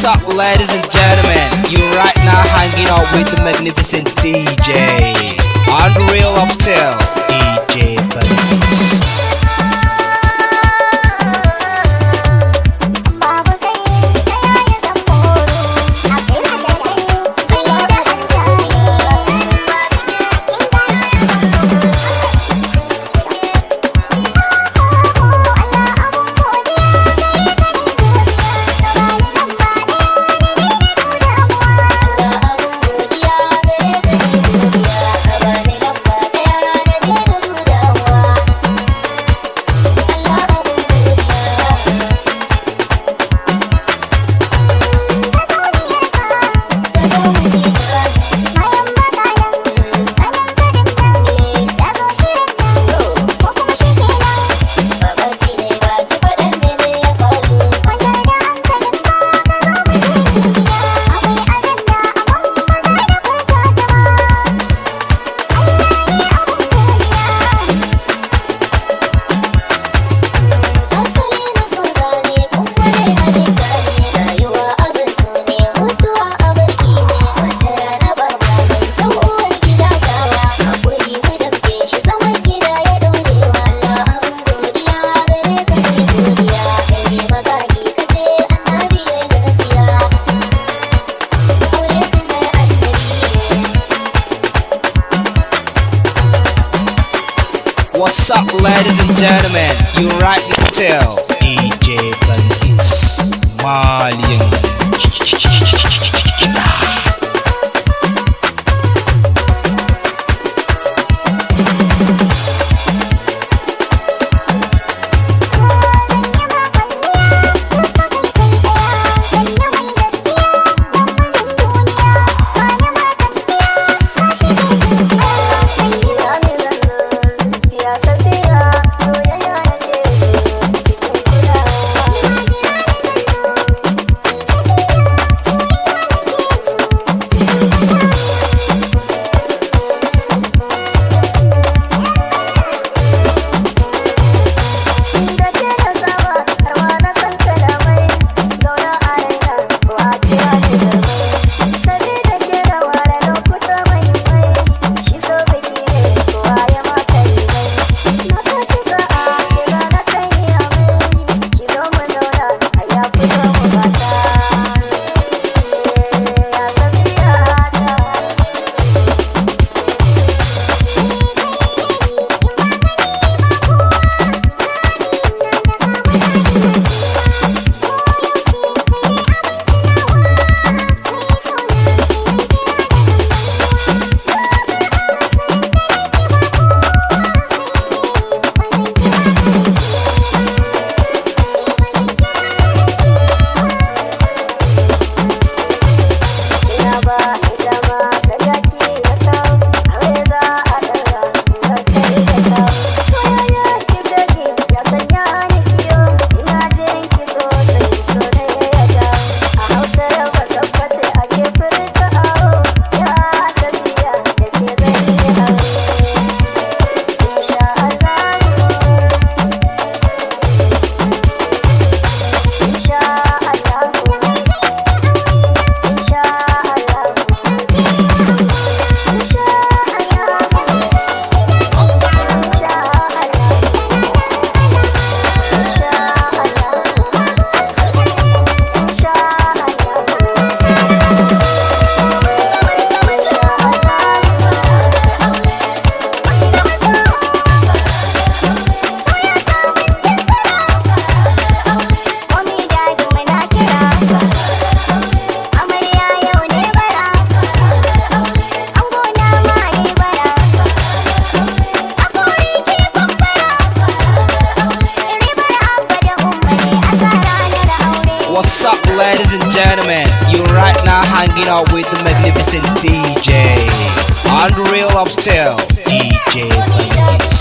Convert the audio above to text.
What's up, ladies and gentlemen? You're right now hanging out with the magnificent DJ on the real upstairs, DJ Balkis. Babu kai, ta yaya zan moro? A kai da kai, jini da hanta ne. Allah abun godiya gare ka ni godiya. Bani lamba ɗaya na daina damuwa. Allah abun godiya gare ka ni godiya. Ka bani lamba ɗaya na daina damuwa. Allah abun godiya. Ka sauniyar ka, Ka zo mu je ka. Bayan baka nan, kanan kadin nan, ya zo shirin nan, ko kuma shi kenan. Babanci ne ba ki faɗan mene ya faru. Kwantar da hankalinka, ka zo mu je gida. Akwai ajanda amma ba za na furta ta ba. Allah ne abun godiya. Asali na so zane kuma ne halitta ne. Rayuwa abin so ne, mutuwa abin ƙi ne. Wata rana ba zancen uwar gida tawa. Hakuri mu damke shi, zaman gida ya ɗorewa. Allah abun godiya gare ka ni godiya. Kai ne magagi kace annabi yayi gaskiya. Aure sunnar annabi ne. What's up, ladies and gentlemen? You're right now tell DJ Balkis Malian. Zan yi ma kwalliya, duka kai kai ɗaya. Zan yi mai gaskiya, dan mijin duniya. Bani ma tankiya, ka shige zuciya. Zan yi Ina ne zan ya safiya, soyayya nake so cikin kulawa. Ma jira ni zan zo, ni safiya, soyayya nake so cikin kulawa. Da ke na saba har ma na san kalamai, zauna a raina ko a kira ni jarmai. Sabida ke na ware lokuta muhimmai, shi so biki ne kowa ya maka rimai. Na taki sa'a ke na kai ni amai, ki zo mu zauna a ya fito mu bata. Ya safiya ta. Ina ba ni dama, sadaki na kawo, aure za a ɗaura, na kai da kawo. Soyayya ki dage ya sanya ni kiyo, ina jin ki sosai, so na ya dawo. A Hausa masabbace ake furta awo, ya safiya da ke zan yi aure. Insha Allah, insha Allah, insha Allah. Insha Allah, insha Allah, insha Allah, insha Allah, insha Allah. Mummy daddy muna kira, amarya yau ne bara, ango na ma yi bara, akori ke bambara, ribar abba da umma ne a sa ranar aure. What's up, ladies and gentlemen? You're right now hanging out with the magnificent DJ on the real upstairs, DJ Balkis.